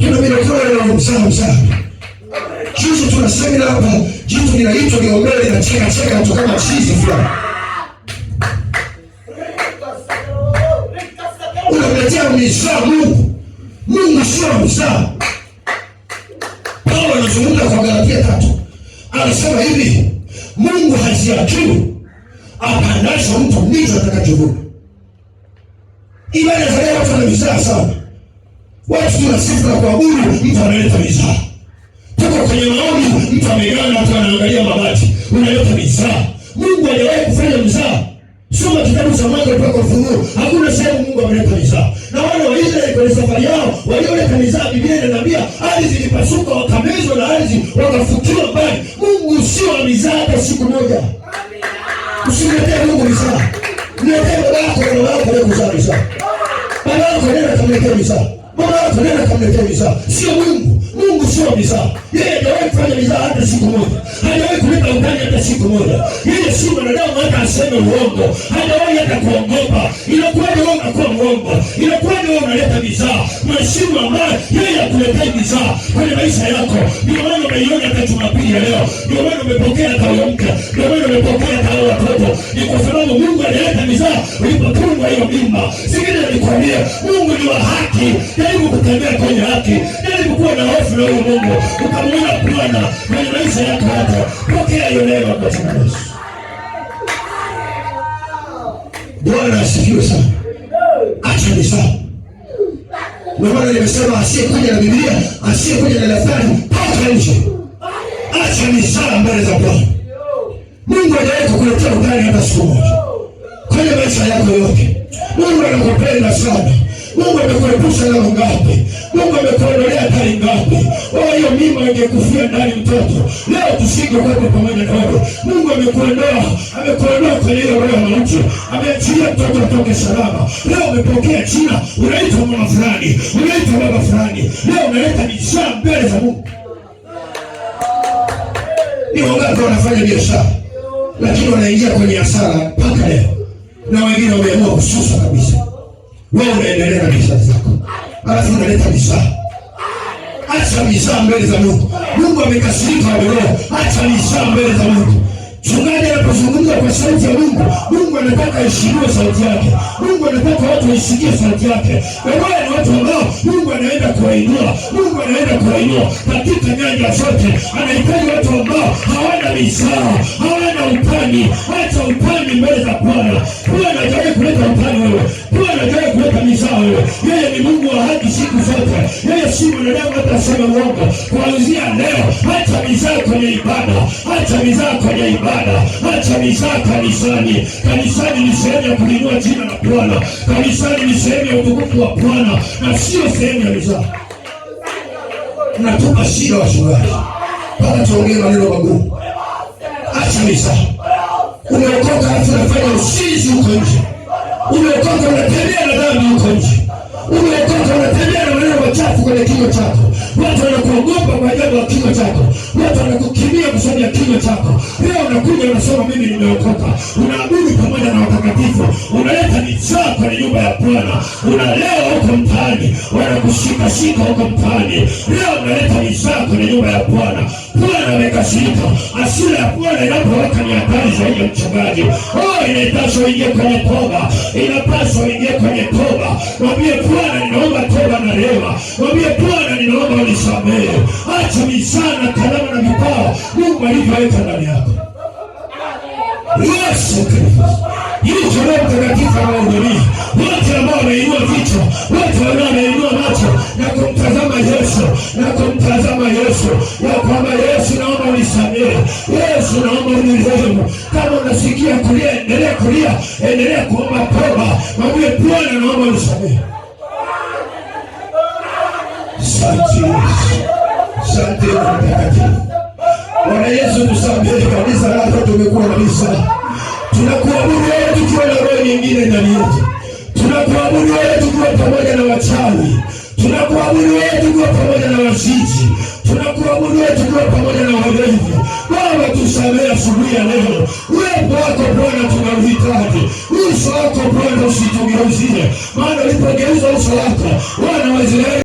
Tuna milokole na mzaa mzaa. Juzi tuna semina hapa, jitu linaitwa niombee, linacheka cheka mtu kama chizi fulani. Unamletea mizaa Mungu. Mungu sio mzaa. Paulo anazungumza kwa Galatia 3. Anasema hivi, Mungu haziakiwi apandacho mtu ndicho atakachovuna. Ibada za leo watu wana mizaa sana. Watu tunasifu na kuabudu, mtu analeta mizaa. Tuko kwenye maombi, mtu ameganda, mtu anaangalia mabati, unaleta mizaa. Mungu hajawahi kufanya mzaa. Soma kitabu cha Mwanzo mpaka Ufunuo, hakuna sehemu Mungu ameleta mizaa. Na wana wa Israeli kwenye safari yao walioleta mizaa, Biblia inaniambia ardhi ilipasuka, wakamezwa na ardhi, wakafukiwa mbali. Mungu sio wa mizaa hata siku moja. Usimletee Mungu mizaa. Mletee baba yako na mama yako aliyekuzaa mizaa. Baba yako nenda kamletee mizaa. Mama yako nenda kamletee mizaa. Sio Mungu. Mungu sio mizaa. Yeye hajawahi kufanya mizaa hata siku moja. Hajawahi kuleta utani hata siku moja. Yeye si mwanadamu hata aseme uongo. Hajawahi hata kuongopa. Inakuwaje wewe unakuwa mwongo? Inakuwaje wewe unaleta mizaa? Mheshimu ambaye yeye hakuletea mizaa kwenye maisha yako. Ndio maana umeiona hata Jumapili ya leo. Ndio maana umepokea hata huyo mke. Ndio maana umepokea hata hao watoto. Ni kwa sababu Mungu alileta mizaa ulipotungwa hiyo mimba. Sikiliza nikwambie, Mungu ni wa haki. Jaribu kutembea kwenye haki. Jaribu kuwa na hofu na huyo Mungu. Ukamuona Bwana kwenye maisha yako yote. Pokea hiyo neema kwa jina la Yesu. Bwana asifiwe sana. Acha mizaa. Ndio maana nimesema asiyekuja na Biblia, asiyekuja na daftari, toka nje. Acha mizaa mbele za Bwana. Mungu hajawahi kukuletea utani hata siku moja kwenye maisha yako yote. Mungu anakupenda sana. Mungu amekuepusha na ngapi? Mungu amekuondolea hatari ngapi? Oh, hiyo mimba ingekufia ndani mtoto, leo tusingekuwepo pamoja na wewe. Mungu amekuondoa, amekuondoa kwenye hiyo roho ya mauti, ameachilia mtoto atoke salama. Leo umepokea jina, unaitwa mama fulani, unaitwa baba fulani. Leo unaleta mizaa mbele za Mungu. Ni wangapi wanafanya biashara lakini wanaingia kwenye hasara mpaka leo, na wengine wameamua kususa kabisa. Wewe unaendelea na biashara zako, alafu unaleta mizaa. Acha mizaa mbele za Mungu. Mungu amekasirika na roho. Acha mizaa mbele za Mungu. Mchungaji anapozungumza kwa sauti ya Mungu, Mungu anataka aheshimiwe sauti yake. Mungu anataka watu waisikie sauti yake. Wewe ni watu ambao Mungu anaenda kuwainua. Mungu anaenda kuwainua katika nyanja zote. Anahitaji watu ambao hawana mizaa, hawana utani. Acha utani mbele za Bwana. Bwana hajawahi kuleta utani wewe. Bwana hajawahi kuleta mizaa wewe. Yeye ni Mungu wa haki siku zote. Yeye si mwanadamu hata aseme uongo. Kuanzia leo, acha mizaa kwenye ibada, acha mizaa kwenye ibada, acha mizaa kanisani. Kanisani ni sehemu ya kuliinua jina la Bwana. Kanisani ni sehemu ya utukufu wa Bwana na sio sehemu ya mizaa. Mnatupa shida wachungaji, mpaka tuongee maneno magumu. Acha mizaa. Umeokoka alafu unafanya uzinzi huko nje. Umeokoka unatembea na dhambi huko nje. Umeokoka unatembea na maneno machafu kwenye kinywa chako. Watu wanakuogopa kwa ajabu ya kinywa chako. Watu wanakukimbia kwa sababu ya kinywa chako. Leo unakuja unasema mimi nimeokoka. Unaabudu pamoja na watakatifu. Unaleta mizaa kwenye nyumba ya Bwana. Unalewa huko mtaani, wanakushika shika huko mtaani. Leo unaleta mizaa kwenye nyumba ya Bwana. Bwana amekasirika. Hasira ya Bwana inapowaka ni hatari zaidi ya mchungaji. Oh, inapaswa uingie kwenye toba. Inapaswa uingie kwenye toba. Mwambie Bwana, ninaomba toba na rehema. Mwambie Bwana, ninaomba unisamehe. Acha mizaa na karama na vipawa Mungu alivyoweka ndani yako. Yesu Kristo. Yuko Roho Mtakatifu anawahudumia wote ambao wameinua vichwa, wote ambao wameinua macho na kumtazama Yesu, na kumtazama Yesu, ya kwamba Yesu, naomba unisamehe. Yesu, naomba unirehemu. Kama unasikia kulia, endelea kulia, endelea kuomba toba. Mwambie Bwana, naomba unisamehe. Asante Yesu, asante Roho Mtakatifu. Bwana Yesu, tusamehe kanisa lako, tumekuwa na mizaa. Tunakuabudu wewe tukiwa na roho nyingine ndani yetu. Tunakuabudu wewe tukiwa pamoja na wachawi. Tunakuabudu wewe tukiwa pamoja na wazinzi. Tunakuabudu wewe tukiwa pamoja na walevi. Baba, tusamehe asubuhi ya leo. Uwepo wako Bwana tunauhitaji. Uso wako Bwana usitugeuzie, maana ulipogeuza uso wako wana wa